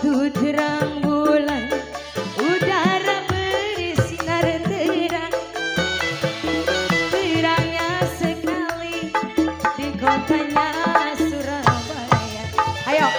Waktu terang bulan, udara bersinar terang, terangnya sekali di kotanya Surabaya. Ayo.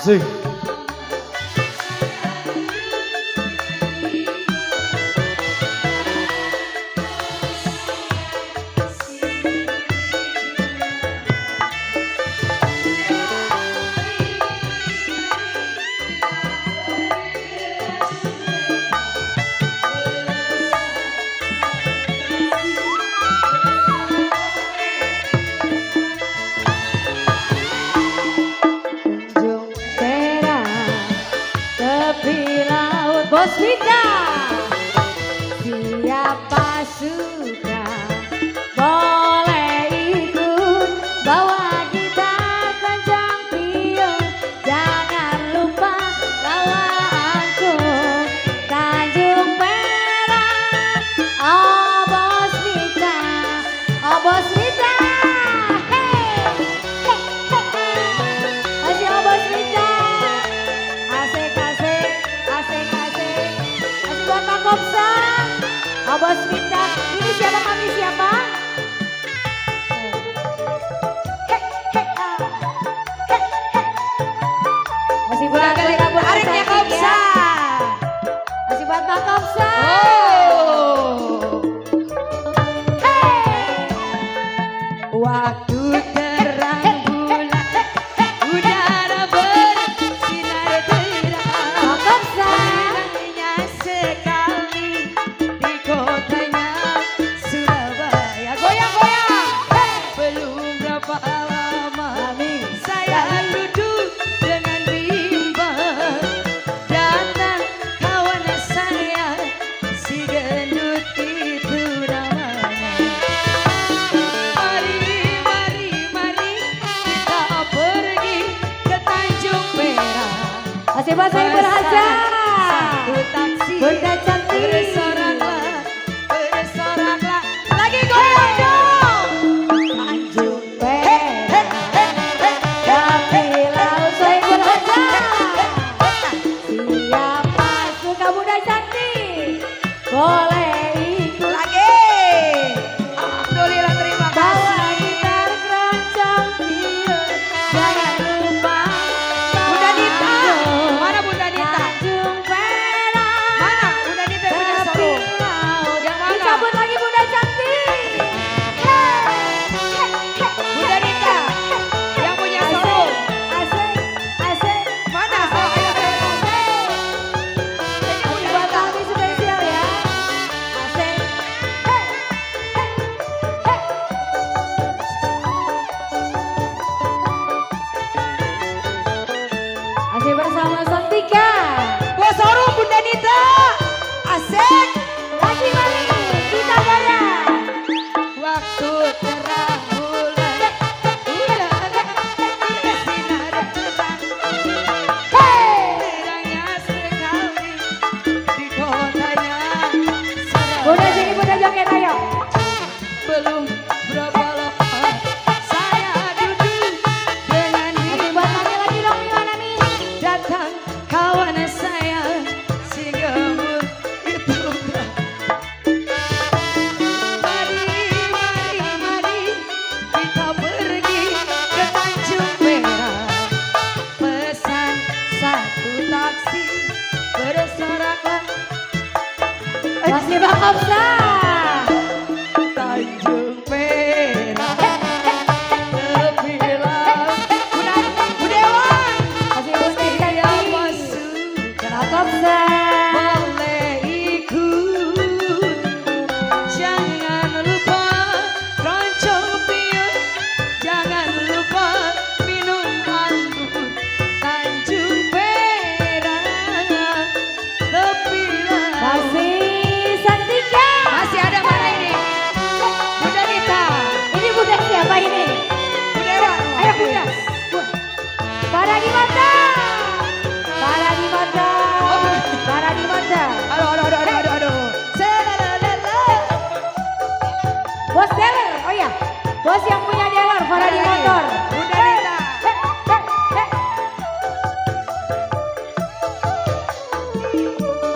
Sing. Bos Wida, siapa suka boleh ikut bawa gitar kencang pion, jangan lupa bawa angkut Tanjung Perak. Oh Bos Wida, oh Bos Wida, hey, masih oh Bos Wida, asik asik asik asik. Buat Pak Kopsa, Abos Winda, ini siapa kami siapa? Masih buat Arifnya Kopsa, masih buat Pak Kopsa. Waktu terang bulan, udara bersinar terang, Pak Kopsa. Masih buat saya berhaja, Bunda cantik, bersoraklah, lagi goyang dong. Tanjung Perak, tapi laut saya berhaja. Siapa suka Bunda cantik, boleh ikut lagi. Alhamdulillah, terima kasih. Bawa gitar keroncong pion, jangan lupa. Bunda Dita, mana Bunda Dita? Tanjung Perak, mana Bunda Dita yang punya solo? Yang mana? Dicabut lagi Bunda cantik. Bunda Dita yang punya solo. Asik, asik. Mana? Oh, ayo, ayo. Ini buat kami spesial ya. Masih Bang Kopsa. Tanjung Perak lebih laut. Bu Dewa Masih Bunda yang Cantik. masuk Bang Kopsa. boleh ikut. Jangan lupa keroncong piut. Jangan lupa minum anggur. Tanjung Perak lebih laut. Masih Santika. Masih ada mana ini? Bunda Nita, Ini Bunda siapa ini? Bu Dewa. Ayo Bunda. Para di mata. Para di mata. Para di mata. Aduh. Selalala. Bos dealer. Oh iya. Bos yang punya dealer. Para di motor. Bunda Nita.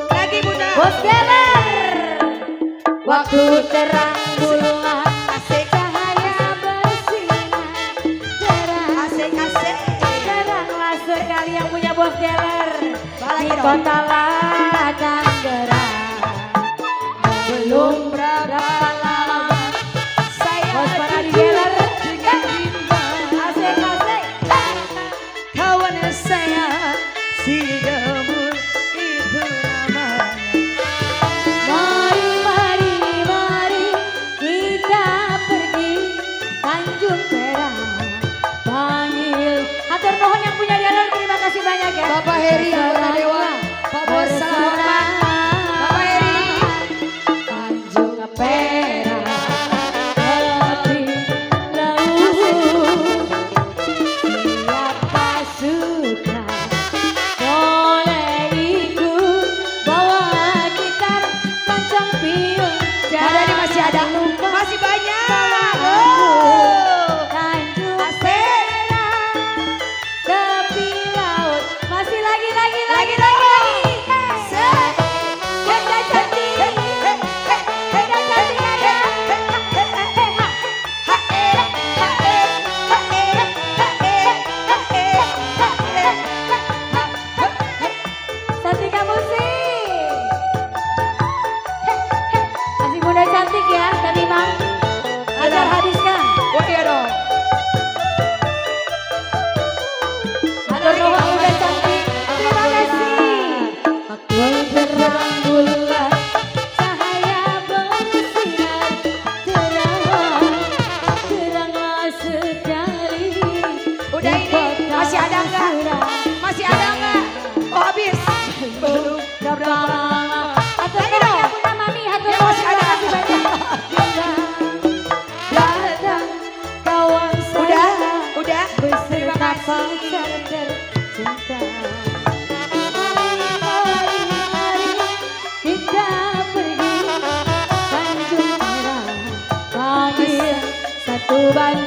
Lagi Bunda. Bos dealer. Waktu terang bulan. Asik. Cahaya bersinar. Terang. Asik. Teranglah sekali yang punya bos dealer. Balik Di dong. kota ladang gerang. Belum berapa lama. Saya Bos para di dealer. dengan bimbang. Asik. Kawan saya si gemuk itu namanya. Mari kita pergi Tanjung Perak panggil. Hatur nuhun yang punya dealer, terima kasih banyak ya. Bapak Heri anggota Dewan. Pak Bos salam hormat. Bapak Heri. Tanjung Perak tepi laut. Siapa suka boleh ikut bawa gitar kencang piung. Ada nih masih ada. Lupa Masih banyak. Tanjung Asik. Perak tepi laut. Masih lagi. Bunda cantik. Bunda cantik ada. Santika musik. Masih Bunda cantik ya, tadi Mang. Ajar habiskan. Oh iya dong. Hatur nuhun Bunda cantik. Terima kasih. Waktu terang bulan, cahaya bersinar. Teranglah sekali. Udah di ini, kota masih ada nggak? surau. Masih ada nggak? Oh habis. Belum Berapa lama? Hatur Ayo nuhun dong. yang punya mami. Hatur Ya, nuhun, masih ada. terima kasih banyak. Datang kawan Udah, saya. udah. Terima Beserta kasih. pacar tercinta. Mari kita pergi Tanjung Perak panggil satu band